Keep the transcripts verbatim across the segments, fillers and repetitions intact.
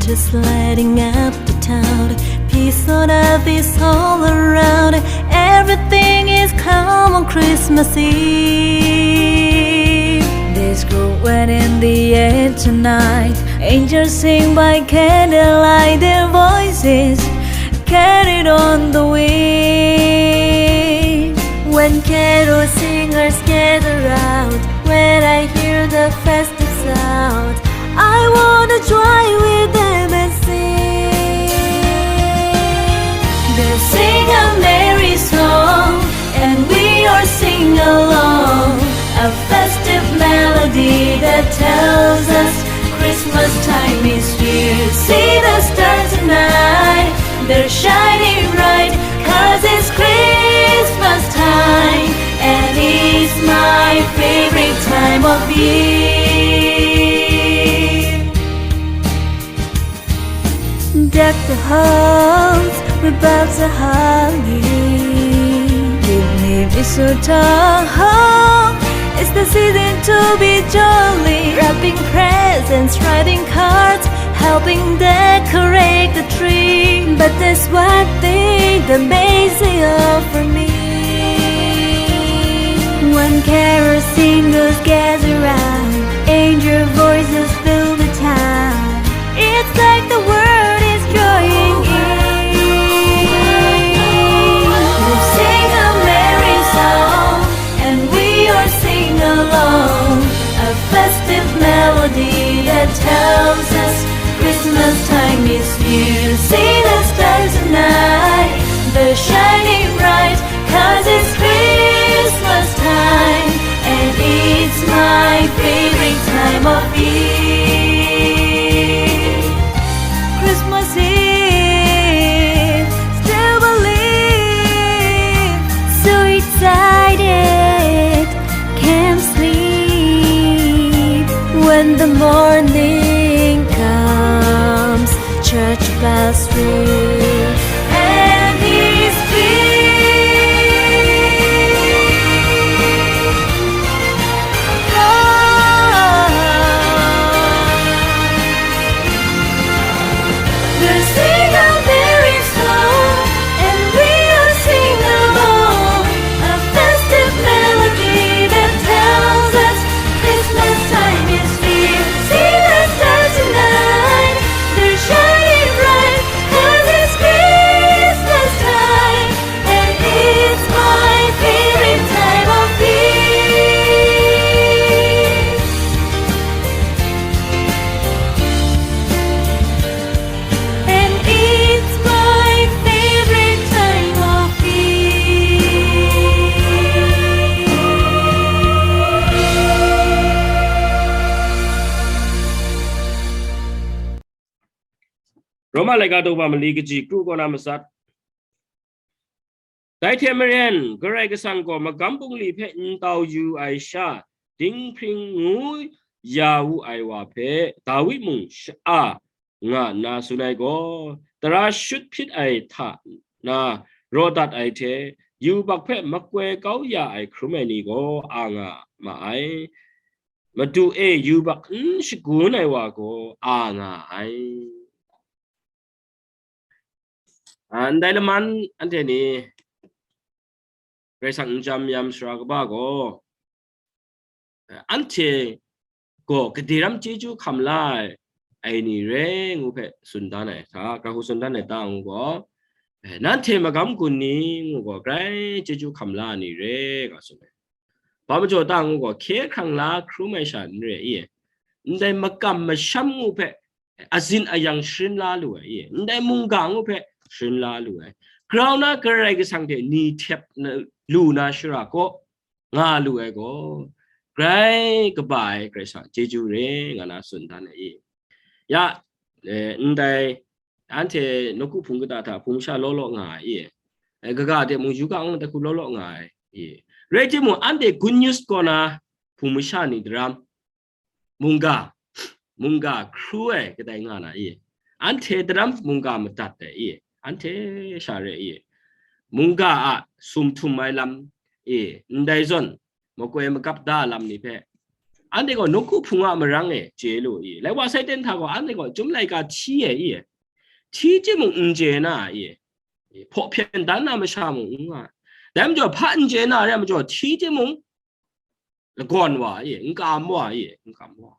Just lighting up the town, peace on earth is all around. Everything is calm on Christmas Eve. There's gold wine in the air tonight. Angels sing by candlelight, their voices carried on the wind. When carol singers gather round, when I hear the festive sound, I wanna join with them and sing. They'll sing a merry song, and we all sing along. A festive melody that tells us Christmas time is here. See the stars tonight, they're shining bright, 'cause it's Christmas time, and it's my favorite time of year. Deck the halls with boughs of holly. Give me mistletoe. It's the season to be jolly. Wrapping presents, writing cards, helping decorate the tree. But there's one thing that makes it all for me. When carol singers gather round, angel voices fill the town. It's like the world is joining in. Let's sing a merry song, and we all sing along. A festive melody that tells us Christmas time is here. See the stars tonight, they're shining bright, 'cause it's Christmas time, and it's my favorite time of year. Christmas Eve, still believe, so excited, can't sleep. When the morning comes, church bells ring, and he's here. We'll sing a merry song, and we'll sing along. A festive melody that tells us Christmas time is here. See the stars tonight, they're shining bright, 'cause it's Christmas time, and it's my favorite time of year. And it's my favorite time of year. Roma laika daw wa mali kaji kru kaw na matsat. Dai hte maren, Karai Kasang gaw magam bungli hpe n tau yu ai sha, dinghpring ngu ya wu ai wa hpe Dawi mung sha-, a nga nna tsun ai gaw, tara shut hpyit ai hta na raw dat ai hte, yubak hpe makoi kau ya ai hkrum ai ni gaw a nga ma ai. Madu e yubak n shagun ai wa gaw a nga ai. A, ndai laman anhte ni Karai Kasang n jam yam sara kaba gaw, anhte gaw gade ram chyeju hkam la ai ni re ngu hpe tsun dan ai hta, Karai Kasang tsun dan ai ta ngu gaw, eh, nanhte magam gun ni ngu gaw grai chyeju hkam la ai ni re, nga tsun ai. Ba majaw ta ngu gaw, hkye hkrang la hkrum ai sha n re i? Ndai makam masham ngu hpe azin ayang sharin la lu ai i? Ndai mungga ngu hpe sharin la lu ai. Grau na Karai Kasang hte ni htep na, lu na shara kaw nga lu ai gaw, grai kaba ai Karai Kasang chyeju re nga na tsun dan ai i? Ya, eh, ndai anhte nawku hpung kata hta hpung masha law law nga ai i? Eh, kaga de mung yu ga ngu dat hku law law nga ai i? Rai timung, anhte good news kaw na hpung masha ni daram, mungga, mungga hkru ai kadai nga na i? Anhte daram mungga madat ai i? Anhte sha re i? Mungga a sum htum ai lam i? Ndai zawn, makoi magap da lam ni hpe anhte gaw nawku hpung a marang e chye lu i, lai wa sai ten hta gaw anhte gaw chyum laika hti e i, hti timung n chye na i, hpaw hpyen dan na masha mung n nga, dai majaw hpa n chye na re ai majaw hti timung lagawn wa i, n kam wa i, n kam wa.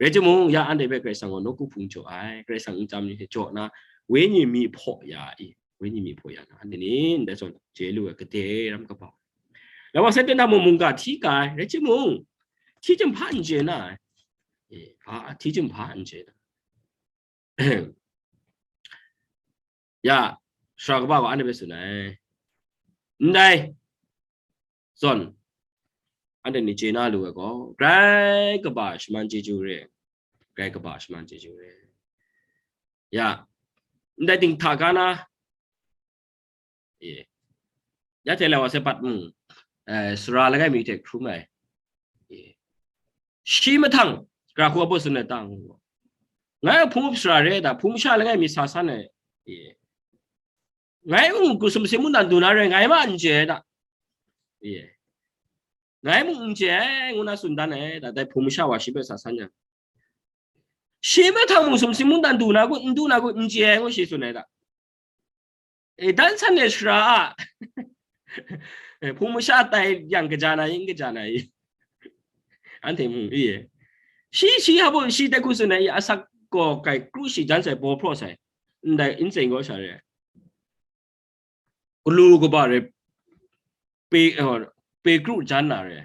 Rai timung, ya anhte hpe Karai Kasang gaw nawku hpung jaw ai, Karai Kasang nchyam ni hte jaw na, wenyi mi hpaw ya i, wenyi mi hpaw ya na, anhte ni ndai zawn chye lu ai gade ram kaba. Lai wa sai ten hta mung mungga hti ga ai, rai timung, hti chyum hpa n chye na ai, e, hpa, hti chyum hpa n chye na. Ya, sara kaba gaw anhte hpe tsun ai. Ndai zawn, anhte ni chye na lu ai gaw, grai kaba shaman chyeju re, grai kaba shaman chyeju re. Ya, ndai ting hta ga na, e, ya hte lai wa sai pat mung, e, sara langai mi hte hkrum ai. E, shi mahtang, gara hku a baw tsun ai ta ngu, ngai hpung up sara re da, hpung masha langai mi sa san ai, e, ngai mung kusum simung dan du na re, ngai ma n chye ai da, e, ngai mung n chye ai, ngu na tsun dan ai da, dai hpung masha wa shi hpe sa san yang, shi mahtang mung sum simung dan du na kun, n du na kun, n chye ai, ngu shi tsun ai da. E, dan san e sara a, e, hpung masha tai yang kaja na i, n kaja na i, anhte mung i, shi, shi hpa baw shi dai hku tsun ai i, asak gaw kai kru shi jan sai, baw hpraw sai, ndai n tseng gaw sha re, galu kaba re, pe, e, pe kru jan na re,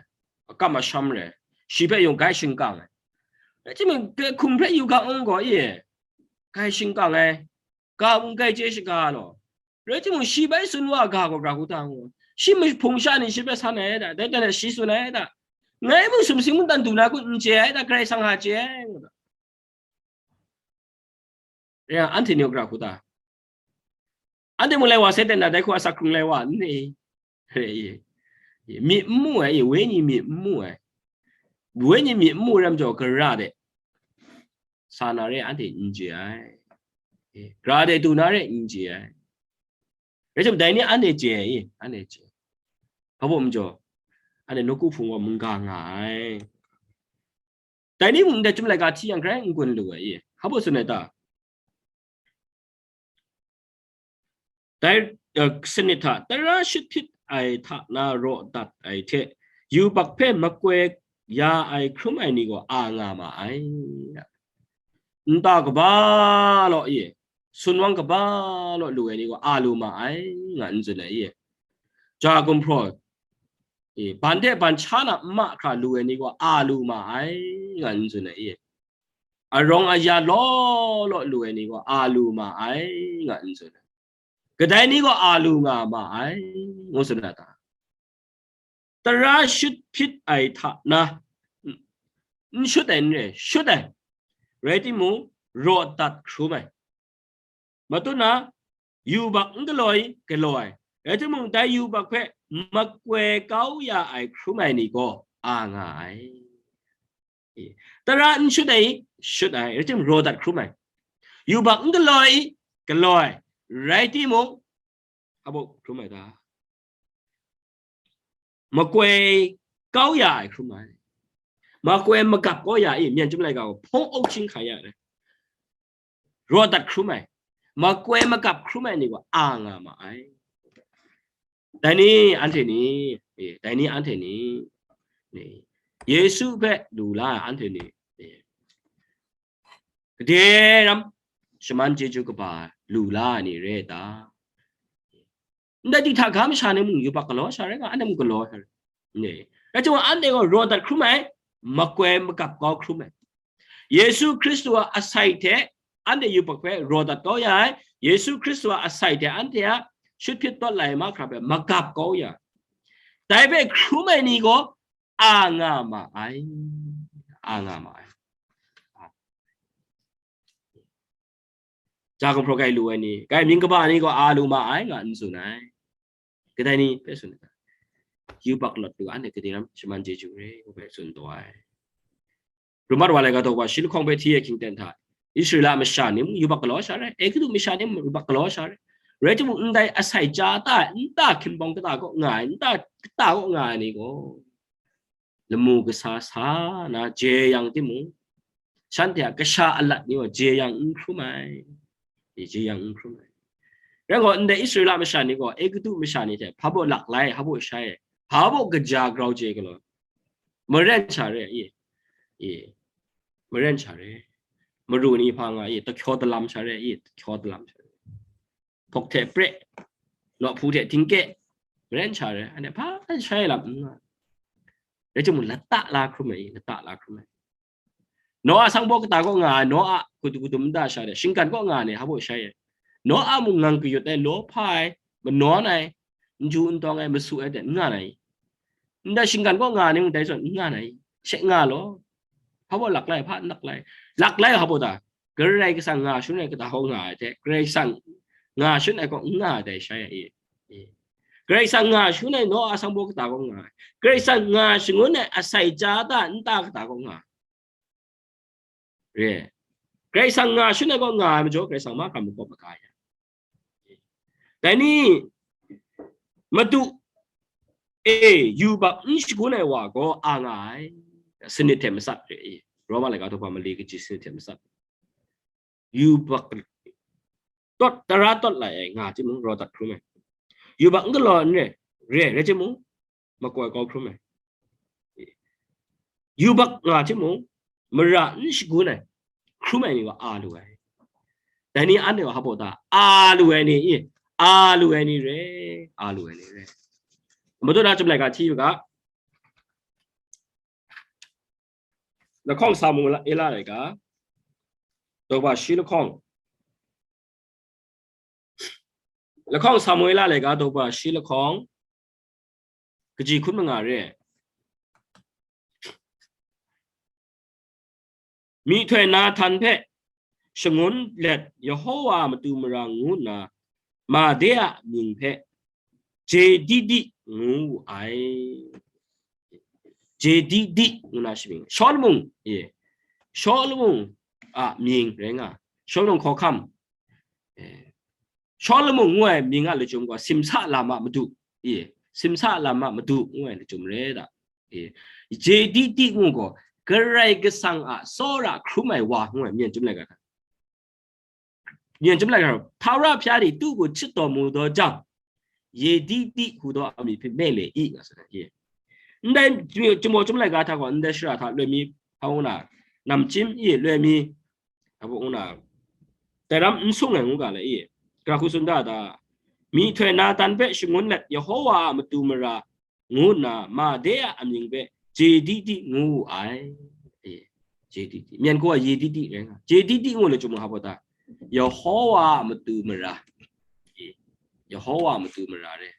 akam asham re, shi hpe yawng grai shingkang ai. Rai timung, hkum hpe yu ga ung gaw i, grai shingkang ai, ga mung grai chye shaga law. Rai timung, shi bai tsun wa ga gaw gara hku ta ngu, shi hpung masha ni shi hpe san ai da, dai hta na shi tsun ai da, ngai mung sum simung dan du na kun, n chye ai da, Karai Kasang a chye ai, ngu da. Ya, anhte ni gara hku ta? Anhte mung lai wa sai ten na, dai hku asak hkrung lai wa n ni? Re i, myit n mu ai, wenyi myit n mu ai. Wenyi myit n mu ram jaw, gara de sa na re, anhte n chye ai. Gara de du na re, n chye ai. Rai timung, dai ni anhte chye ai, anhte chye ai. Hpa baw majaw, anhte nawku hpung gaw mungga nga ai. Dai ni mung ndai chyum laika hti yang grai n gun lu ai i, hpa baw tsun ai ta? Dai, e, sanit hta, tara shut hpyit ai hta na raw dat ai hte, yubak hpe makoi ya ai hkrum ai ni gaw a nga ma ai. Nta kaba law i, sunwang kaba law lu ai ni gaw a lu ma ai, nga n tsun ai i. Ja gumhpraw, e, ban de ban sha na nma hkra lu ai ni gaw a lu ma ai, nga n tsun ai i. Arawng aya law law lu ai ni gaw a lu ma ai, nga n tsun ai. Kadai ni gaw a lu nga ma ai, ngu tsun ai ta? Tara shut hpyit ai hta na, n shut ai n re, shut ai. Rai timung, raw dat hkrum ai. Matut na, yubak n galaw i, galaw ai. Rai timung, dai yubak hpe makoi kau ya ai hkrum ai ni gaw a nga ai. E, tara n shut ai, shut ai, rai timung, raw dat hkrum ai. Yubak n galaw i, galaw ai. Rai timung, hpa baw hkrum ai ta? Makoi kau ya ai hkrum ai. Makoi magap kau ya i, myen chyum laika gaw hpawng auk chying hkai ya ai. Raw dat hkrum ai, makoi magap hkrum ai ni gaw a nga ma ai. Dai ni anhte ni, e, dai ni anhte ni, e, Yesu hpe lu la ai anhte ni, e, gade ram shaman chyeju kaba lu la ai ni re ta? Ndai ting hta ga masha ni mung yubak galaw sha rai nga, anhte mung galaw sha rai. Rai timung, anhte gaw raw dat hkrum ai, makoi magap kau hkrum ai. Yesu Hkristu a asai hte anhte yubak hpe raw dat kau ya ai, Yesu Hkristu a asai hte anhte a shut hpyit tawt lai mahkra hpe magap kau ya ai. Dai hpe hkrum ai ni gaw a nga ma ai, a nga ma ai. Ja gumhpraw gai lu ai ni, gai mying kaba ni gaw a lu ma ai, nga n tsun ai. Kadai ni hpe tsun ai? Yubak lawt lu anhte gade ram shaman chyeju re, ngu hpe tsun taw ai. Rumat wa laika daw wa shi lahkawng hpe hti e hkying ten hta, Israela masha ni mung yubak galaw sha rai, Egutu masha ni mung yubak galaw sha rai. Rai timung, ndai asai ja ta ai, nta hkinbawng kata kaw nga ai, nta kata kaw nga ai ni gaw, lamu kasa sa na jeyang timung, shanhte a kasha alat ni gaw jeyang n hkrum ai, jeyang n hkrum ai. Rai gaw, ndai Israela masha ni gaw Egutu masha ni hte hpa baw laklai, hpa baw shai, hpa baw kaja grau chye galaw, maren sha re, i, i, maren sha re. Maru ni hpa nga, i, tahkyaw talam sha re, i, tahkyaw talam sha re. Hpawk hte pre, nawhpu hte htingke, maren sha re, anhte hpa shai lam n nga. Rai timung, lata la hkrum ai, lata la hkrum ai. Noa sanghpaw kata kaw nga ai, Noa kudum kudum nta sha de, shinggan kaw nga ai ni hpa baw shai ai. Noa mung ngang kayut ai, lawhpa ai, manawn ai, n ju n tawng ai, masu ai de, n nga ai. Ndai shinggan kaw nga ai ni mung dai zawn n nga ai. She nga law. Hpa baw laklai, hpa n laklai. Laklai hpa baw ta? Karai Kasang nga shangun ai kata kaw nga ai hte, Karai Kasang nga shangun ai kaw n nga ai dai shai ai. Karai Kasang nga shangun ai Noa sanghpaw kata kaw nga ai. Karai Kasang nga shangun ai asai ja ta nta kata kaw nga ai. Re. Karai Kasang nga shangun ai kaw nga ai majaw, Karai Kasang mahkra makawp maga ya. Dai ni, Madu e, yubak n shagun ai wa gaw a nga ai. Sanit hte matsat re i. Roma laika daw hpa mali kaji sanit hte matsat. Yubak tawt, tara tawt lai ai nga timung, raw dat hkrum ai. Yubak n galaw n re, re, rai timung, makoi kau hkrum ai. Yubak nga timung, mara n shagun ai, hkrum ai ni wa a lu ai. Dai ni anhte wa hpa baw ta? A lu ai ni, i, a lu ai ni re, a lu ai ni re. Madu na chyum laika hti u ga, lahkawng Samuela laika, daw hpa shi lahkawng. Lahkawng Samuela laika daw hpa shi lahkawng, kaji hkun manga re. Myihtoi Nahtan hpe shangun let Yehowa a matu mara ngu nna, ma de a mying hpe Jedidi ngu wu ai. Jedidi ngu na shi mying. Shawlumung, e, Shawlumung a mying rai nga. Shawlumung hkawhkam. E, Shawlumung ngu ai mying a lachyum gaw simsa lam a madu, e, simsa lam a madu ngu ai lachyum re da. E, Jedidi ngu gaw Karai Kasang a tsawra hkrum ai wa ngu ai, myen chyum laika hta. Myen chyum laika hta, ထာဝရဘုရားသည် သူ့ကို ချစ်တော်မူသောကြောင့် ယေဒိဒိဟူသောအမည်ဖြင့် မှည့်လည်၏, ငါဆိုတဲ့ Ndai chyum, chyum laika hta gaw, ndai shara hta loi mi, hpa ngu na, namchyim i loi mi, hpa ngu na, dai ram n sung ai ngu ga le i, gara hku tsun da ta? Myihtoi Nahtan hpe shangun let, Yehowa a matu mara ngu nna, ma de a amying hpe Jedidi ngu wu ai. E, Jedidi. Myen gaw Yedidi rai nga. Jedidi ngu le chyum hpa baw ta? Yehowa a matu mara. E, Yehowa a matu mara re.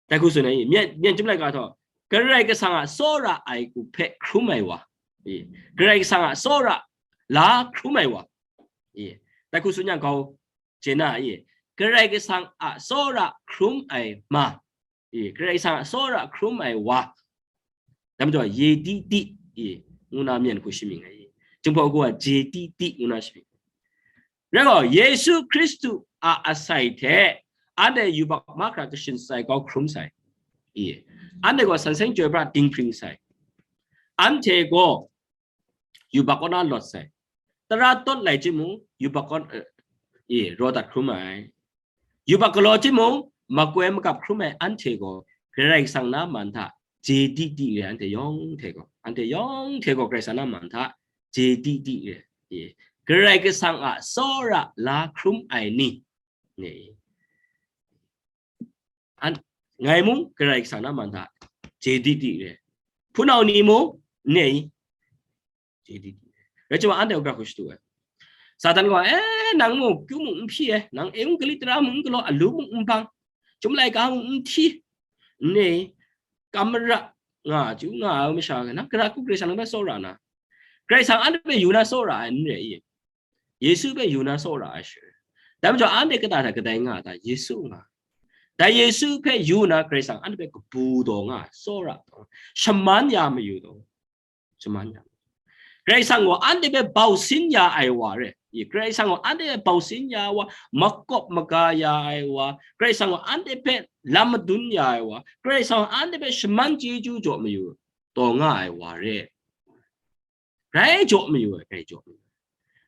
Dai hku tsun ai, myen, myen chyum laika hta, Karai Kasang a tsawra ai hku hpe hkrum ai wa. E, Karai Kasang a tsawra la hkrum ai wa. E, dai hku tsun yang grau chye na, e, Karai Kasang a tsawra hkrum ai ma. E, Karai Kasang a tsawra hkrum ai wa. Dai majaw, Jedidi, e, ngu na myen hku shi mying ai. Jinghpaw gaw Jedidi ngu na shi mying. Rai gaw, Yesu Hkristu a asai hte anhte yubak mahkra kashin sai kau hkrum sai. E, anhte gaw san seng chyoi pra dinghpring sai. Anhte gaw yubak kaw na lawt sai. Tara tawt lai timung, yubak kaw, e, e, raw dat hkrum ai. Yubak galaw timung, makoi makap hkrum ai anhte gaw Karai Kasang na man hta Jedidi re, anhte yawng hte gaw. Anhte yawng hte gaw Karai Kasang na man hta Jedidi re. E, Karai Kasang a tsawra la hkrum ai ni. Ni. An, ngai mung Karai Kasang na man hta Jedidi re. Hpunau ni mung, ni. Jedidi. Rai chyum anhte gara hku shadu ai. Satan gaw, e, nang mung kyu mung n hpyi ai, nang e mung kali tara mung n galaw, alu mung n bang, chyum laika mung n hti, ni, kam mara nga, chyu nga ai masha, nang gara hku Karai Kasang hpe tsawra na? Karai Kasang anhte hpe yu na tsawra ai n re i? Yesu hpe yu na tsawra ai she. Dai majaw anhte kata hta kadai nga ta? Yesu nga. Dai Yesu hpe yu na Karai Kasang anhte hpe kabu taw nga, tsawra taw, shaman ya mayu taw. Shaman ya. Karai Kasang gaw anhte hpe bau sin ya ai wa re. Karai Kasang gaw anhte hpe bau sin ya ai wa, makawp maga ya ai wa, Karai Kasang gaw anhte hpe lam madun ya ai wa, Karai Kasang gaw anhte hpe shaman chyeju jaw mayu. taw nga ai wa re. Grai jaw mayu ai, grai jaw mayu ai.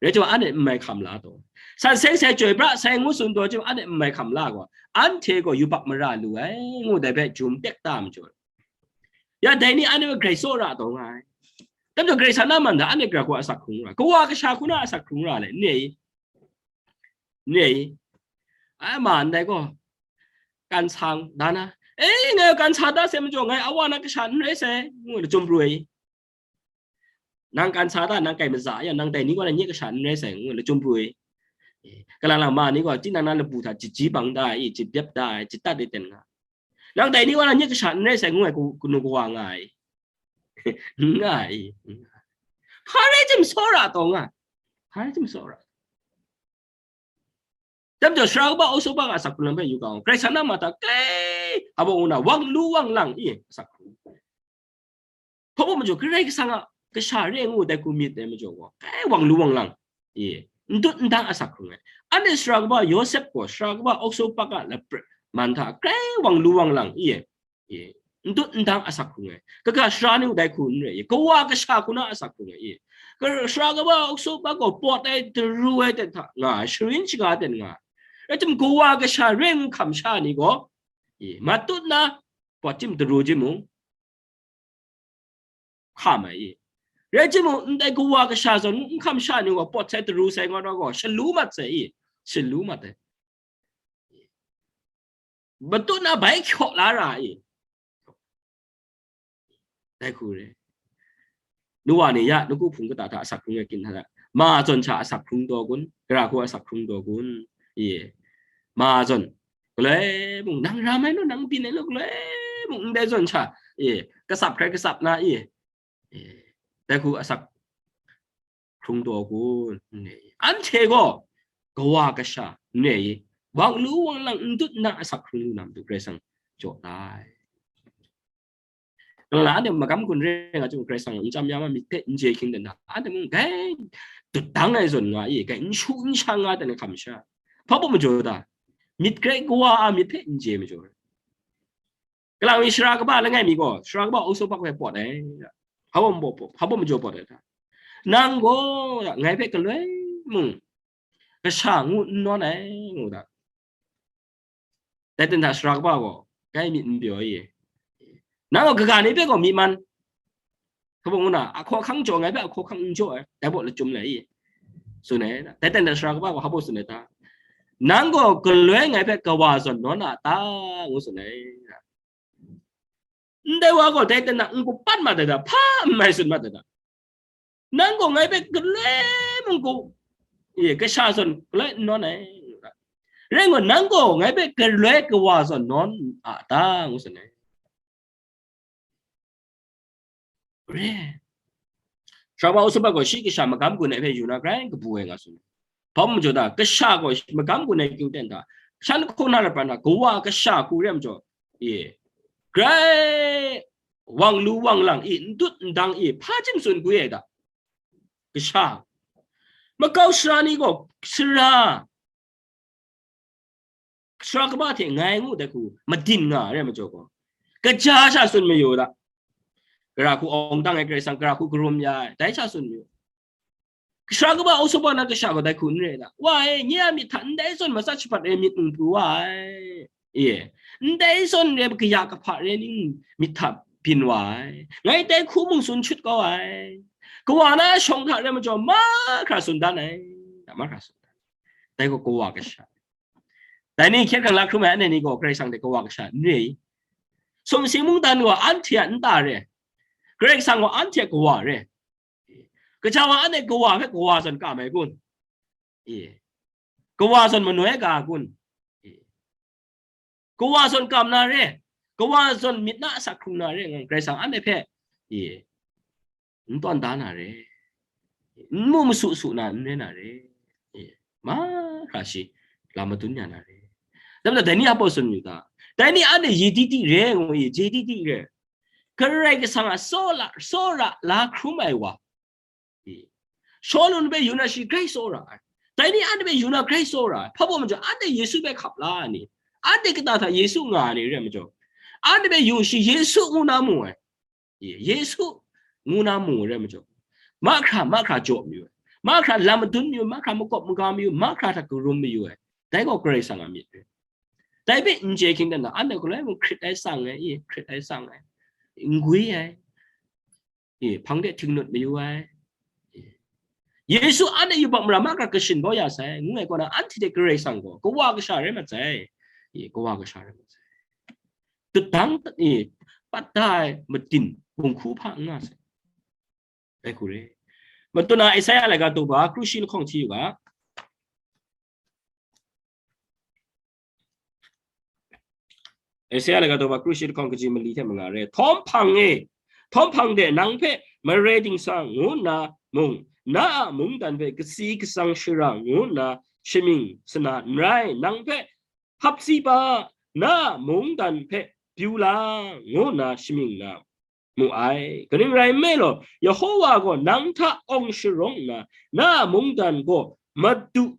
Rai chyawm, anhte n mai hkam la taw. San seng sai chyoi pra sai ngu tsun taw chyawm, anhte n mai hkam la gaw, anhte gaw yubak mara lu ai, ngu dai hpe jum tek ta majaw. Ya dai ni anhte hpe grai tsawra taw nga ai. Dai majaw Karai Kasang na man da, anhte gara hku a asak hkrung ra, kawa kasha hku na asak hkrung ra le, n re i? N re i? Ai ma ndai gaw, kan sang da na, e, ngai kan sa da sai majaw, ngai awa na kasha n rai sai, ngu na chyum pru ai. Nang kan sa da, nang kai maza ya, nang dai ni gaw na nye kasha n rai sai, ngu na chyum pru ai. Kalang lang ma ni gaw, tinang na labu hta jiji bang da i, jibdep da ai, jitat ai ten nga. Nang dai ni gaw na nye kasha n rai sai, ngu ai ku-, kanu kawa nga ai. Nga ai. Hpa rai chyum tsawra taw nga. Hpa rai chyum tsawra. Dai majaw, sara kaba, aw tsawp ga asak hkrung lam hpe yu ga, Karai Kasang na ma hta grai, a bawng na, wang lu wang lang i asak hkrung. Hpa bawng majaw, Karai Kasang a kasha re ngu dai hku myit ai majaw gaw, grai wang lu wang lang i, n dut n dang asak hkrung ai. Anhte sara kaba Yawsep gaw, sara kaba aw tsawp ga laprat man hta grai wang lu wang lang i, i, n dut n dang asak hkrung ai. Kaga sara ni dai hku n rai i, kawa kasha hku na asak hkrung ai i. Ka-, sara kaba aw tsawp ga gaw pawt ai, daru ai ten hta nga ai, sharin shaga ten nga ai. Rai tim, kawa kasha rai ngu hkam sha ni gaw, i, matut na pawt tim daru tim mung, hkam ai i. Rai timung, ndai kawa kasha zawn n hkam sha ni gaw, pawt sai, daru sai, nga na gaw, shalu mat sai i, shalu mat ai. Matut na bai hkyaw la ra i. Dai hku re. Nu wa ni ya, nawku hpung kata hta asak hkrung ai kin hta, ma zawn sha asak hkrung taw kun, gara hku asak hkrung taw kun, i, ma zawn, galoi mung, nang ram ai nu, nang byin ai nu, galoi mung, ndai zawn sha, i, kasap hkrai kasap na, i, i, dai hku asak hkrung taw kun, n re i. Anhte gaw kawa kasha, n re i, wang lu wang lang n dut n dang asak hkrung lu na matu, Karai Kasang jaw da ai. Kalang la, anhte magam gun re nga chyawm, Karai Kasang n chyam ya ma, myit hpe n je hkying ten hta, anhte mung grai dut dang ai zawn nga i, grai n shu n shang nga ten hkam sha. Hpa bawng majaw da, myit grai kawa a myit hpe n je majaw. Kalang mi sara kaba langai mi gaw, sara kaba aw tsawp ga hpe pawt ai. Hpa bawng majaw pawt, hpa bawng majaw pawt ai hta. Nang gaw, ngai hpe galoi mung, kasha ngu n nawn ai, ngu da. Dai ten hta sara kaba gaw, grai myit n pyaw i. Nang gaw kaga ni hpe gaw myit man. Hpa bawng ngu na, ahkaw ahkang jaw, ngai hpe ahkaw ahkang n jaw ai, dai baw lachyum lai i, tsun ai. Dai ten hta sara kaba gaw hpa bawng tsun ai ta? Nang gaw galoi ngai hpe kawa zawn nawn a ta? Ngu tsun ai. Ndai wa gaw dai ten hta n kapat mat ai ta, hpa n mai tsun mat ai ta? Nang gaw ngai hpe galoi mung gaw, e, kasha zawn galoi n nawn ai. Rai ngu, nang gaw ngai hpe galoi kawa zawn nawn a ta? Ngu tsun ai. Re. Sara kaba aw tsawp ga gaw shi kasha magam gun ai hpe yu na grai kabu ai nga tsun. Hpa majaw da, kasha gaw magam gun ai hkying ten hta, shan hkaw na lapran hta, kawa kasha hku re ai majaw, e, grai wang lu wang lang i, n dut n dang i, hpa chyum tsun gwi ai da? Kasha. Makau sara ni gaw, sara, sara kaba hte ngai ngu dai hku madin nga ai rai majaw gaw, kaja sha tsun mayu da. Gara hku awng dang ai Karai Kasang, gara hku karum ya ai, dai sha tsun mayu. Sara kaba aw tsawp ga na kasha gaw dai hku n re da. Wa e, nye a myit hta ndai zawn matsat shapat re myit n pru wa ai. E, ndai zawn re kaya kahpa re ning myit hta byin wa ai. Ngai dai hku mung tsun shut kau ai. Kawa na shawng hta re majaw mahkra tsun dan ai. Mahkra tsun dan ai. Dai gaw kawa kasha. Dai ni hkyet hkrang la hkrum ai anhte ni gaw Karai Kasang hte kawa kasha n re i. Sumsing mungdan gaw anhte a nta re. Karai Kasang gaw anhte a kawa re. Kaja wa anhte kawa hpe kawa zawn kam ai kun? E. Kawa zawn manoi ga kun? E. Kawa zawn kam na re, kawa zawn myit na asak hkrung na re ngang Karai Kasang anhte hpe, e, n tawn da na re, n mu masu su na n re na re, e, mahkra shi lam madun ya na re. Dai majaw dai ni a baw tsun yu ta? Dai ni anhte ye di di re ngu i, je di di re. Karai Kasang a tsawra, tsawra la hkrum ai wa, e, Shawlu hpe yu na shi grai tsawra ai. Dai ni anhte hpe yu na grai tsawra ai. Hpa baw majaw, anhte Yesu hpe hkap la ai ni, anhte kata hta Yesu nga ai ni re ai majaw, anhte hpe yu shi Yesu ngu na mu ai. Yesu ngu na mu rai majaw, mahkra mahkra jaw mayu ai, mahkra lam madun mayu, mahkra makawp maga mayu, mahkra hta karum mayu ai, dai gaw Karai Kasang a myit rai. Dai hpe n chye hkying dan na, anhte galoi mung hkrit ai tsang ai, i, hkrit ai tsang ai, n gwi ai, i, hpang de htingnut mayu ai. Yesu anhte yubak mara mahkra kashin kau ya sai, ngu ai kaw na, anhte hte Karai Kasang gaw kawa kasha rai mat sai. I, kawa kasha rai mat sai. Tutdang, i, pat da ai matin, bunghku hpa n nga sai. Dai hku re. Matut na Isaya laika daw ba kru shi lahkawng hti u ga. Isaya laika daw ba kru shi lahkawng kaji mali hte manga re. Htawm hpang e, htawm hpang de nang hpe mare dingsa ngu nna mung, na a mungdan hpe kasi kasang shara ngu nna shamying sana n rai, nang hpe Hapsiba, na a mungdan hpe pyu la, ngu nna shamying na mu ai. Kaning rai nme law, Yehova gaw nang hta awng sharawng nna, na a mungdan gaw madu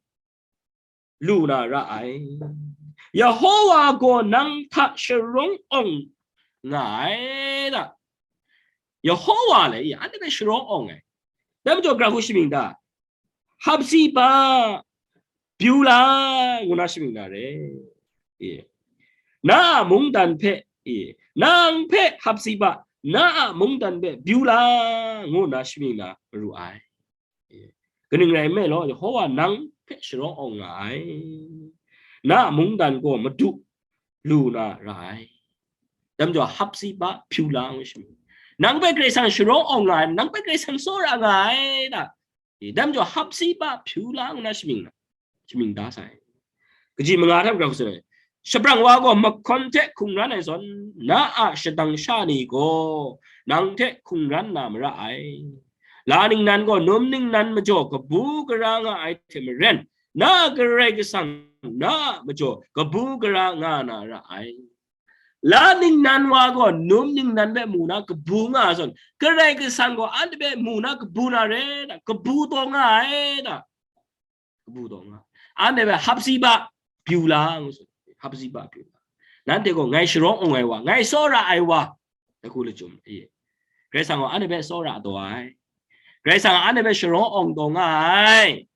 lu na ra ai. Yehova gaw nang hta sharawng awng nga ai da. Yehova le, i, anhte hpe sharawng awng ai. Dai majaw, gara hku shamying da, Hapsiba, pyu la, ngu na shamying na re. I, na a mungdan hpe, i, nang hpe Hapsiba, na a mungdan hpe pyu la, ngu na shamying na maru ai. I, kaning rai nme law, Yehova nang hpe sharawng awng nga ai. Na a mungdan gaw madu lu na ra ai. Dai majaw, Hapsiba, pyu la, ngu shamying. Nang hpe Karai Kasang sharawng awng nga ai, nang hpe Karai Kasang tsawra nga ai da. I, dai majaw, Hapsiba, pyu la, ngu na shamying na, shamying da sai. Kaji manga hta gara hku tsun ai. Shabrang wa gaw mahkawn hte hkungran ai zawn, na a shadang sha ni gaw nang hte hkungran na mara ai. La ningnan gaw num ningnan majaw kabu gara nga ai hte maren, na a Karai Kasang na a majaw kabu gara nga na ra ai. La ningnan wa gaw num ningnan hpe mu na kabu nga ai zawn, Karai Kasang gaw anhte hpe mu na kabu na re da, kabu taw nga ai da. Kabu taw nga. Anhte hpe Hapsiba pyu la, ngu tsun. Hapsiba pyu la. Nanhte gaw ngai sharawng awng ai wa, ngai tsawra ai wa, dai hku lachyum. Karai Kasang gaw anhte hpe tsawra taw ai. Karai Kasang anhte hpe sharawng awng taw nga ai.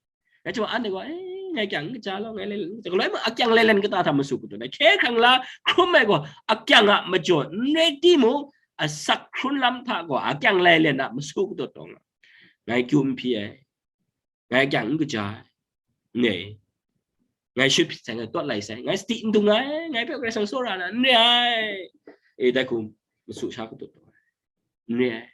Dai chyawm anhte gaw, eh, ngai kyang n kaja law, ngai lelen n kaja, galoi mung akyang lelen kata hta masu katu na, hkye hkrang la hkrum ai gaw akyang a majaw n rai timung, asak hkrun lam hta gaw akyang lelen a masu katu taw nga. Ngai kyu n hpyi ai, ngai akyang n kaja ai, n rai, ngai shut hpyi sai, ngai tawt lai sai, ngai sadi n dung ai, ngai hpe Karai Kasang tsawra na n re ai, e, dai hku masu sha katu taw ai, n re ai.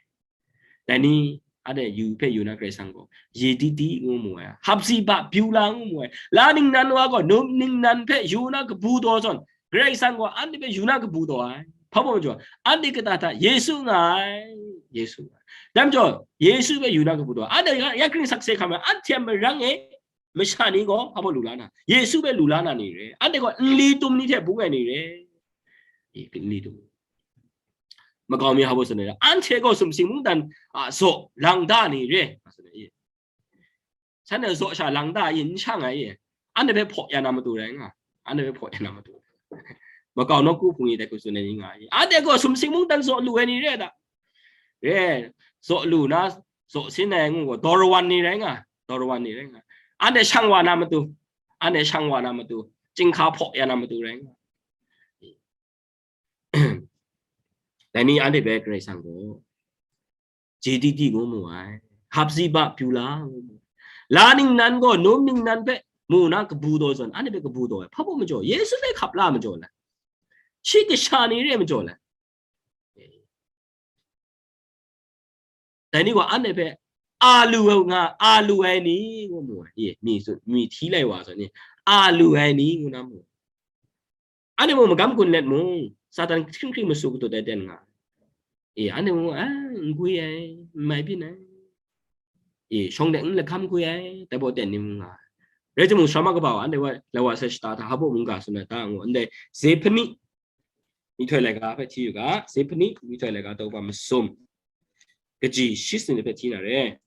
Dai ni, anhte yu hpe yu na Karai Kasang gaw, Yedidi ngu mu ai, Hapsiba, Biula ngu mu ai, la ningnan wa gaw, num ningnan hpe yu na kabu taw zawn, Karai Kasang gaw anhte hpe yu na kabu taw ai. Hpa baw majaw, anhte kata hta Yesu nga ai, Yesu nga ai. Dai majaw, Yesu hpe yu na kabu taw ai. Anhte ya, ya kring sakse hkam ai, anhte a marang e, masha ni gaw hpa baw lu la na, Yesu hpe lu la na ni re. Anhte gaw nli tum ni hte bung ai ni re. Nli tum. Makau mi hpa baw tsun ai, anhte gaw sumsing mungdan a zaw lang da ni re. Shanhte zaw sha lang da i, n shang ai i. Anhte hpe hpaw ya na matu rai nga. Anhte hpe hpaw ya na matu. Makau nawku hpung i dai hku tsun ai ni nga i. Anhte gaw sumsing mungdan zaw lu ai ni re da. Re, zaw lu na, zaw sin ai ngu gaw, dawrawan ni rai nga. Dawrawan ni rai nga. Anhte shang wa na matu. Anhte shang wa na matu. Chyinghka hpaw ya na matu rai nga. Dai ni anhte hpe Karai Kasang gaw, J D D ngu mu ai, Hapsiba, Biula ngu mu ai. La ningnan gaw, num ningnan hpe mu na kabu taw zawn, anhte hpe kabu taw ai. Hpa baw majaw, Yesu hpe hkap la majaw le, shi kasha ni re majaw le. Dai ni gaw anhte hpe a lu ai nga, a lu ai ni ngu mu ai. Ye, mi tsun, mi hti lai wa zawn ni, a lu ai ni ngu na mu. Anhte mung magam gun let mung, Satan hkring hkring masu katut ai ten nga. E, anhte mung, a, n gwi ai, n mai byin ai. E, shawng de n lahkam gwi ai, dai baw ten ni mung nga. Rai timung, sara ma kaba wa, anhte wa, lawa sa shata hta, hpa baw mungga tsun ai ta ngu, ndai Zephani, myihtoi laika hpe hti yu ga, Zephani, myihtoi laika daw ba masum, kaji shi sanit hpe hti na re.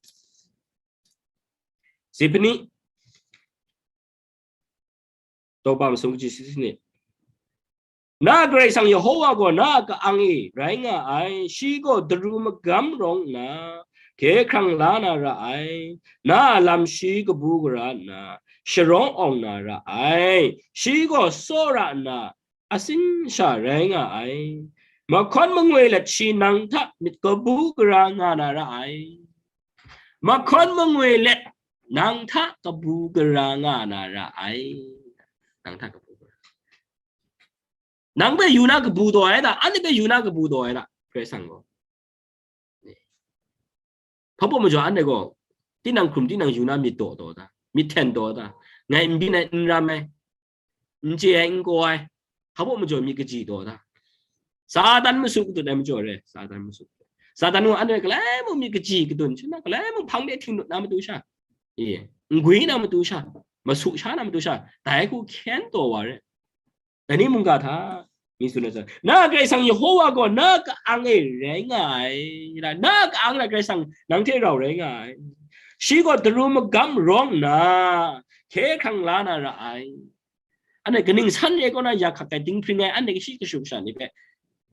Zephani, daw ba masum kaji shi sanit. Na Karai Kasang Yehova gaw na a ka-ang e rai nga ai, shi gaw daru magam rawng nna, hkye hkrang la na ra ai, na a lam shi kabu gara nna, sharawng awng na ra ai, shi gaw tsawra nna, asin sha rai nga ai. Mahkawn mangwi let shi nang hta myit kabu gara nga na ra ai. Mahkawn mangwi let nang hta kabu gara nga na ra ai. Nang hta kabu gara. Nang hpe yu na kabu taw ai ta, anhte hpe yu na kabu taw ai ta, Karai Kasang gaw. Hpa baw majaw anhte gaw, tinang hkrum tinang yu na myit daw taw ta, myit hten taw ta, ngai n byin ai, n ram ai, n chye ai, n kaw ai, hpa baw majaw myit kaji taw ta. Satan masu katut ai majaw re, Satan masu. Satan gaw anhte galai mung myit kaji katun, shi na galai mung hpang de hting lut na matu sha, e, n gwi na matu sha, masu sha na matu sha, dai hku hkyen taw wa re. Dai ni mungga hta, mi tsun ai, na Karai Kasang Yehova gaw na ka-ang e rai nga ai, na ka-ang na Karai Kasang nang hte rau rai nga ai. Shi gaw daru magam rawng nna, hkye hkrang la na ra ai. Anhte kaning san re kaw na ya hkak ai dinghpring ai anhte kashi kashu kasha ni hpe,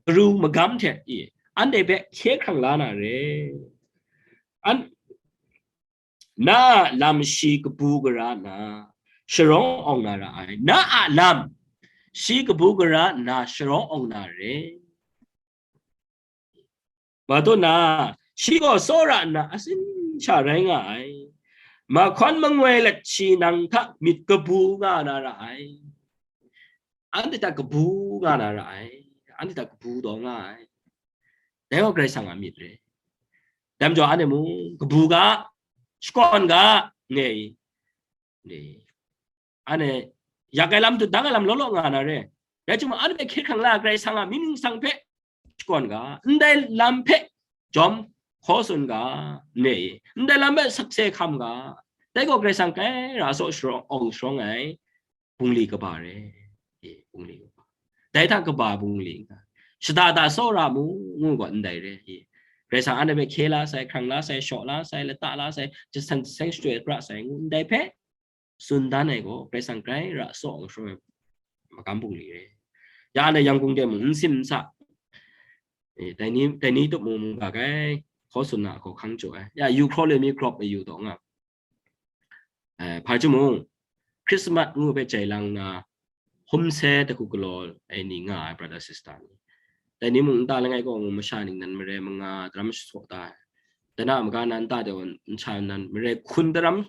daru magam hte i, anhte hpe hkye hkrang la na re. An, na a lam shi kabu gara nna, sharawng awng na ra ai. Na a lam shi kabu gara nna, sharawng awng na re. Matu na, shi gaw tsawra nna asin sha rai nga ai. Mahkawn mangwi let shi nang hta myit kabu nga na ra ai. Anhte hta kabu nga na ra ai. Anhte hta kabu taw nga ai. Dai gaw Karai Kasang a myit re. Dai majaw anhte mung kabu ga, shakawn ga, nge i. Anhte yak ai lam, dang ai lam law law nga na re. Rai timung, anhte hpe hkye hkrang la ai Karai Kasang a mying ningsang hpe shakawn ga, ndai lam hpe jawm hkaw tsun ga, ne i, ndai lam hpe sakse hkam ga, dai gaw Karai Kasang grai ra saw sharawng, awng sharawng ai bungli kaba re. E, bungli kaba. Dai hta kaba bungli n ga, shada da tsawra mu, ngu gaw ndai re. E, Karai Kasang anhte hpe hkye la sai, hkrang la sai, shaw la sai, lata la sai, jasan seng shachyoi pra sai, ngu ndai hpe tsun dan ai gaw Karai Kasang grai ra saw awng sharawng ai magam bungli re. Ya anhte Yangon de mung n sim n sa, e, dai ni, dai ni tup mung mung ga gai, hkaw tsun na hkaw hkang jaw ai. Ya, yu hkraw le mi hkrawp mayu taw nga. Eh, hpa timung, Christmas ngu hpe jai lang na, hum se dagu galaw ai ni nga ai, brother sister ni. Dai ni mung nta langai gaw ngu masha ning nan mare manga daram shasaw da ai. Dai na a maga na nta de wan nsa nan mare hkun daram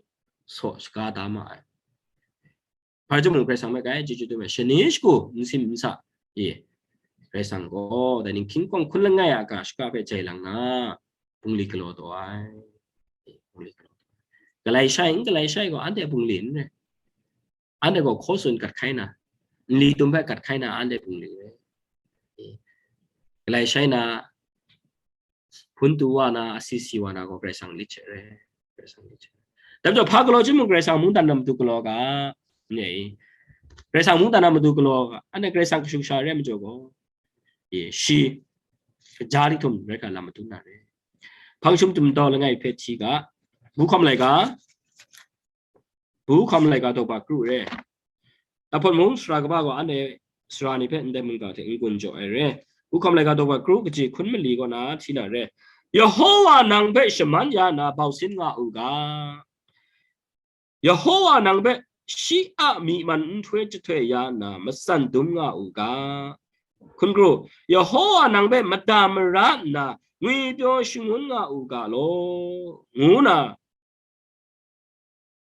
saw shaga da ma ai. Hpa timung Karai Kasang hpe grai chyeju dum ai, shani shagu n sim n sa, e, Karai Kasang gaw dai ning hkying kawng hkun langai a ga shaka hpe jai lang na, bungli galaw taw ai. E, bungli galaw taw ai. Galai shai, n galai shai gaw anhte bungli n rai. Anhte gaw hkaw tsun gat hkai na, nli tum hpe gat hkai na, anhte bungli n rai. E, galai shai na, hpun tu wa na, asi si wa na gaw Karai Kasang lit hte re. Karai Kasang lit hte. Dai majaw hpa galaw chyeju mung Karai Kasang mungdan na matu galaw ga, ne i. Karai Kasang mungdan na matu galaw ga, anhte Karai Kasang kashu kasha re ai majaw gaw, e, shi kaja li htum rai hkra lam madun na re. Hpang jahtum htum daw langai hpe hti ga, bu hkawm laika, bu hkawm laika daw ba kru re. Lahpawt mung sara kaba gaw anhte sara ni hpe ndai mungga hte n-gun jaw ai re. Bu hkawm laika daw ba kru kaji hkun mali kaw na hti na re. Yehova nang hpe shaman ya nna bau sin nga u ga. Yehova nang hpe shi a myi man nhtoi jahtoi ya nna matsan dum nga u ga. Hkun kru, Yehova nang hpe mada mara nna ngwipyaw shangun nga u ga law, ngu na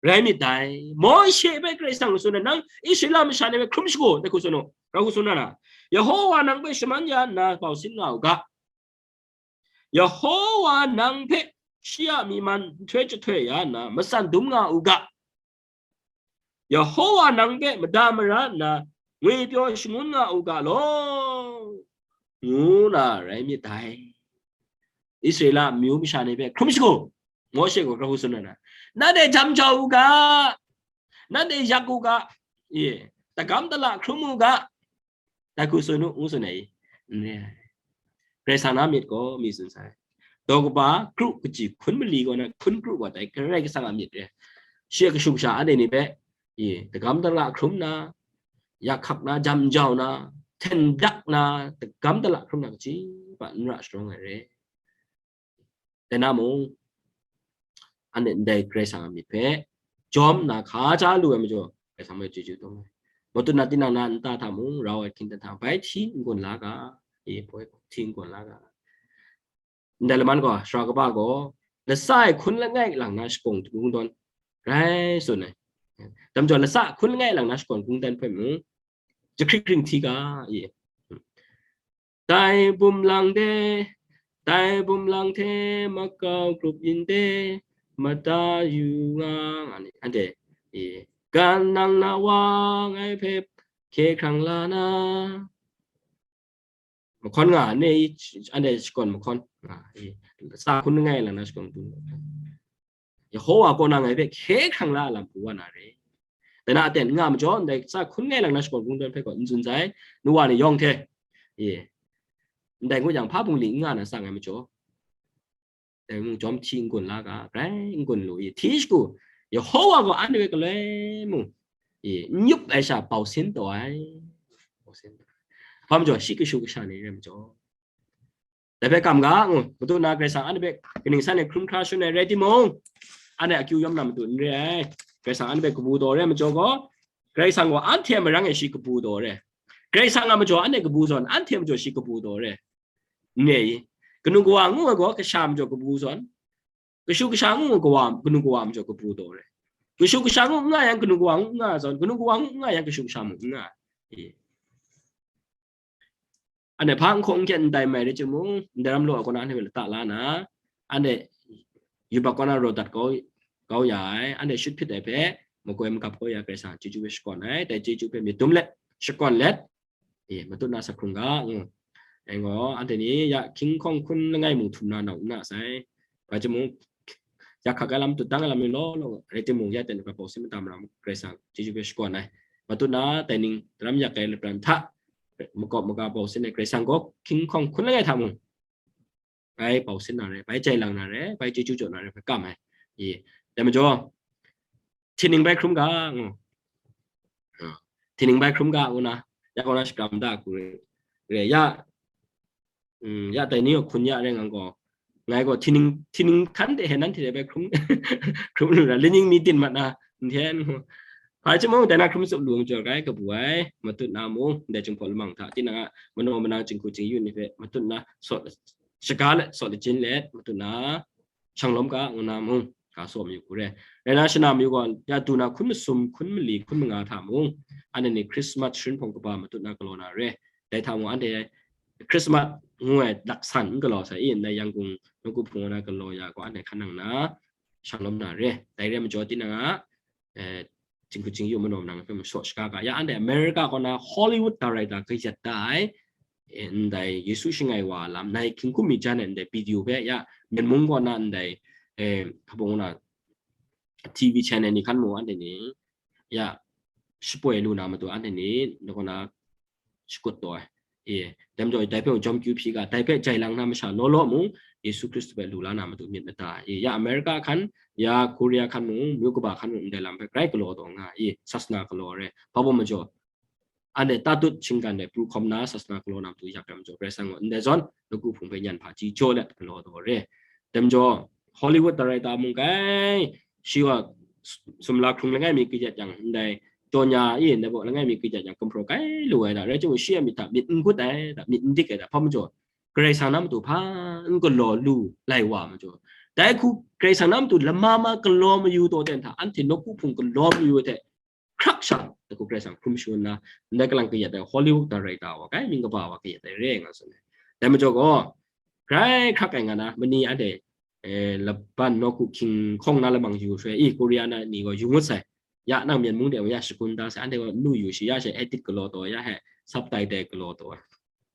rai myit dai. Mawshe hpe Karai Kasang tsun ai, nang Israela masha ni hpe hkrum shagu, dai hku tsun u, grau hku tsun na na. Yehova nang hpe shaman ya nna bau sin nga u ga. Yehova nang hpe shi a myi man nhtoi jahtoi ya nna matsan dum nga u ga. Yehova nang hpe mada mara nna ngwipyaw shangun nga u ga law, ngu na rai myit dai. Israela amyu masha ni hpe hkrum shagu, Mawshe gaw grau hku tsun na na, nanhte jam jau u ga, nanhte yak u ga, e, dagam dala hkrum u ga, dai hku tsun u, ngu tsun ai, n re ai. Karai Kasang na myit gaw mi tsun sai. Daw kaba kru kaji hkun mali kaw na hkun kru wa dai Karai Kasang a myit re. Shi a kashu kasha anhte ni hpe, e, dagam dala hkrum na, yak hkak na, jam jau na, hten dak na, dagam dala hkrum na kaji pa n ra sharawng ai re. Dai na mung, anhte ndai Karai Kasang a myit hpe jawm na hka ja lu ai majaw, Karai Kasang hpe chyeju dawng ai. Matut na tinang na nta hta mung, rau ai hkying hta bai hti n-gun la ga, e, hti n-gun la ga. Ndai laman gaw, sara kaba gaw, latsa e hkun langai lang na shakawn kungdawn rai tsun ai. Dai majaw, latsa hkun langai lang na shakawn kungdawn hpe mung, jahkrit hkring hti ga, e. Dai bum lang de, dai bum lang hte makau grup yin de, mada yu nga, nga ni, anhte, e, gan nang na wa ngai hpe hkye hkrang la na, mahkawn nga, ne i, anhte shakawn mahkawn nga, e, sa hkun langai lang na shakawn hkun. Yehowa kaw na ngai hpe hkye hkrang la ai lam pru wa na re. Dai na aten n nga majaw, ndai sa hkun langai lang na shakawn kungdawn hpe gaw n tsun sai, nu wa ni yawng hte, e, ndai ngut yang hpa bungli n nga na sa ngai majaw, dai mung jawm hti n-gun la ga, grai n-gun lu i, hti shagu, Yehowa gaw anhte hpe galoi mung, e, n yup ai sha bau sin taw ai. Bau sin taw ai. Hpa majaw, shi kashu kasha ni rai majaw, dai hpe kam ga, ngu, matut na Karai Kasang anhte hpe kaning san e hkrum hkra shun ai rai timung, anhte akyu yawm na matu n re ai. Karai Kasang anhte hpe kabu daw re ai majaw gaw, Karai Kasang gaw anhte a marang e shi kabu daw re. Karai Kasang a majaw anhte kabu zawn, anhte a majaw shi kabu daw re. N re i? Kanu kawa ngu ai gaw, kasha majaw kabu zawn, kashu kasha ngu ai kawa, kanu kawa majaw kabu daw re. Kashu kasha ngu n nga yang, kanu kawa ngu n nga zawn, kanu kawa ngu n nga yang, kashu kasha mung n nga. E. Anhte hpa n hkawng n hkyen n tai mai rai timung, ndai ram law ai kaw na anhte hpe lata la na, anhte yubak kaw na raw dat kau, kau ya ai, anhte shut hpyit ai hpe makoi magap kau ya ai Karai Kasang chyeju hpe shakawn ai, dai chyeju hpe myit dum let, shakawn let, e, matut na sa hkrung ga, ngu. Dai gaw, anhte ni ya hkying hkawng hkun langai mung htum na nau n na sai. Bai timung, ya hkak ai lam, tutdang ai lam ni law law rai timung, ya ten hkra bau sin mada mara mung, Karai Kasang chyeju hpe shakawn ai. Matut na, dai ning daram yak ai lapran hta, makawp maga bau sin ai Karai Kasang gaw hkying hkawng hkun langai hta mung, bai bau sin na re, bai jai lang na re, bai chyeju jaw na re, bai kam ai. I, dai majaw, htining bai hkrum ga, ngu. A, htining bai hkrum ga, ngu na, ya kaw na shakram da hku re, re, ya, mm, ya dai ni gaw hkun ya rai ngang gaw, ngai gaw htining, htining hkan de he nanhte de bai hkrum, hkrum lu na, laning mi din mat na, n hten, ngu. Hpa rai timung, dai na hkrum tsup lu majaw rai kabu ai, matut na mung, ndai Jinghpaw lamang hta, tinang a manaw manang, jinghku jingyu ni hpe matut na, sawt, shaga let, sawt lajin let, matut na, shang lawm ga, ngu na mung, ga saw mayu hku re. Rai na, shana mayu gaw, ya du na hkun masum, hkun mali, hkun manga hta mung, anhte ni Christmas sharin hpawng kaba matut na galaw na re. Dai hta mung, anhte Christmas ngu ai laksan n galaw sai i, ndai Yangon nawku hpung na galaw ya gaw, anhte hkan nang na, shang lawm na re. Dai re majaw, tinang a, eh, jinghku jingyu manaw manang hpe mashaw shaga ga, ya anhte America kaw na Hollywood director kayat da ai, eh, ndai Yesu shangai wa lam, nai hkying hkum mi jan ai ndai video hpe, ya Myen mung kaw na ndai, eh, kabung na T V channel ni hkan mung anhte ni, ya, shapoi lu na matu anhte ni, na kaw na shakut taw ai. E, dai majaw, dai hpe jawm kyu hpyi ga, dai hpe jai lang na masha law law mung, Yesu Hkristu hpe lu la na matu myit mada. E, ya America hkan, ya Korea hkan mung, myu kaba hkan mung, ndai lam hpe grai galaw taw nga, e, sasana galaw re. Hpa baw majaw, anhte tatut shinggan de pru hkawm na, sasana galaw na matu yak rai majaw, Karai Kasang gaw ndai zawn, nawku hpung hpe nyan hpaji jaw let galaw taw re. Dai majaw, Hollywood director mung kai, shi gaw sumla hkrung langai mi kayat yang, ndai Tonya e, ndai baw langai mi kayat yang, gumhpraw kai lu ai da, rai timung, shi a myit hta myit n gut ai da, myit n dik ai da, hpa majaw, Karai Kasang na matu hpa n galaw lu lai wa majaw, dai hku Karai Kasang na matu lama ma galaw mayu taw ten hta, anhte nawku hpung galaw mayu ai hte hkrak sha, dai hku Karai Kasang hkrum shangun na, ndai kalang kayat ai Hollywood director wa kai, mying kaba wa kayat ai re nga tsun ai. Dai majaw gaw, grai hkrak ai nga na, mani anhte, eh, laban nawku hkying hkawng na lamang yu hkrai i, Korea na ni gaw yu ngut sai. Ya nang Myen mung de wa ya shakun da sai, anhte gaw nu yu shi, ya she edit galaw taw, ya he subtitle galaw taw ai.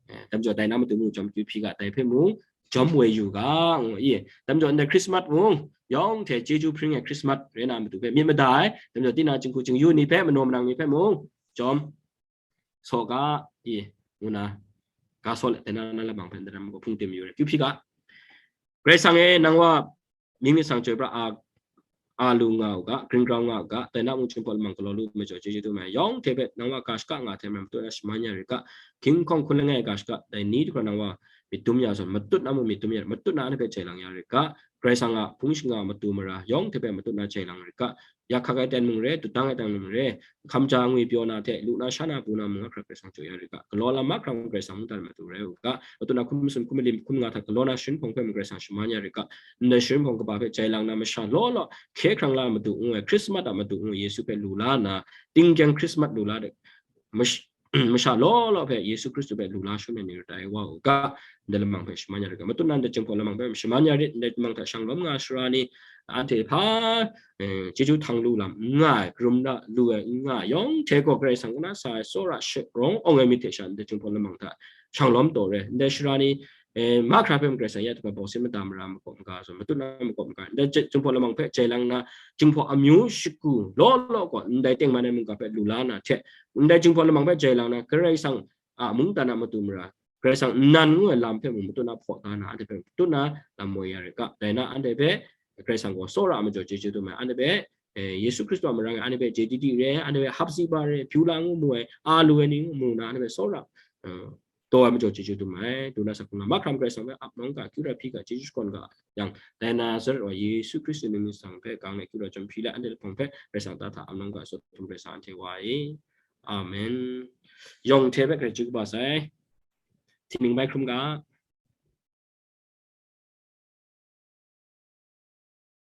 Eh, dai majaw dai na matu mung jawm kyu hpyi ga, dai hpe mung jawm woi yu ga, ngu i. Dai majaw ndai Christmas mung, yawng hte chyeju hpring ai Christmas rai na matu hpe myit mada ai. Dai majaw tinang jinghku jingyu ni hpe, manaw manang ni hpe mung jawm saw ga, i, ngu na, ga saw let, dai na na lamang hpe ndai ram gaw hpung tim yu re, kyu hpyi ga. Karai Kasang e, nang wa mying ni sang chyoi pra a, a lu nga u ga, gring grau nga u ga, dai na mung Jinghpaw lamang galaw lu majaw chyeju dum ai. Yawng hte hpe nang wa ga shaka nga hte maren matut na shaman ya rit ga, hkying hkawng hkun langai ga shaka, dai ni dagraw nang wa myit dum ya zawn, matut na mung myit dum ya, matut na anhte hpe jai lang ya rit ga, Karai Kasang a hpung shingkang a matu mara, yawng hte hpe matut na jai lang rit ga, yak hkak ai ten mung re, tutdang ai ten mung re, hkamja ngwi pyaw na hte, lu na sha na bu na mung mahkra Karai Kasang jaw ya rit ga, galaw lam mahkra mung Karai Kasang mungdan matu rai u ga, matut na hkum masun hkum malim hkum nga hta galaw na sharin hpawng hpe mung Karai Kasang shaman ya rit ga, ndai sharin hpawng kaba hpe jai lang na masha law law, hkye hkrang la matu ngu ai, Christmas a matu ngu ai, Yesu hpe lu la na, tingkyang Christmas lu la de, mash-, masha law law hpe Yesu Hkristu hpe lu la shangun ai ni rai wa u ga, ndai lamang hpe shaman ya rit ga, matut na ndai Jinghpaw lamang hpe shaman ya rit, ndai lamang hta shang lawm nga ai sara ni, anhte hpa, eh, chyeju htang lu lam n nga ai, karum da lu ai n nga ai, yawng hte gaw Karai Kasang kaw na sa ai tsawra sharawng awng ai myit hte sha ndai Jinghpaw lamang hta shang lawm taw re, ndai sara ni, eh, mahkra hpe mung Karai Kasang ya hte hpa bawsin mada mara makawp maga zawn, matut na makawp maga, ndai Ji-, Jinghpaw lamang hpe jai lang na, Jinghpaw amyu shagu law law gaw ndai tengman ai mungga hpe lu la na hte, ndai Jinghpaw lamang hpe jai lang na, Karai Kasang a mungdan a matu mara, Karai Kasang nnan ngu ai lam hpe mung matut na hpaw da na, anhte hpe matut na lam moi ya rit ga, dai na anhte hpe Karai Kasang gaw tsawra a majaw chyeju dum ai, anhte hpe, eh, Yesu Hkristu a marang e anhte hpe J D D re, anhte hpe Hepzibah re, Beulah ngu mu ai, a lu ai ni ngu mu na, anhte hpe tsawra, eh, taw ai majaw chyeju dum ai. Du na sa hkrum na, mahkra mung Karai Kasang hpe ap nawng ga, akyu ra hpyi ga, chyeju shakawn ga yang, dai Nazaret wa Yesu Hkristu mying ningsang hpe gang ai akyu ra chyawm hpyi la, anhte lahpawng hpe Karai Kasang ta hta ap nawng ga, tsawt htum Karai Kasang anhte wa e. Amen. Yawng hte hpe Karai chyeju kaba sai. Htingning bai hkrum ga.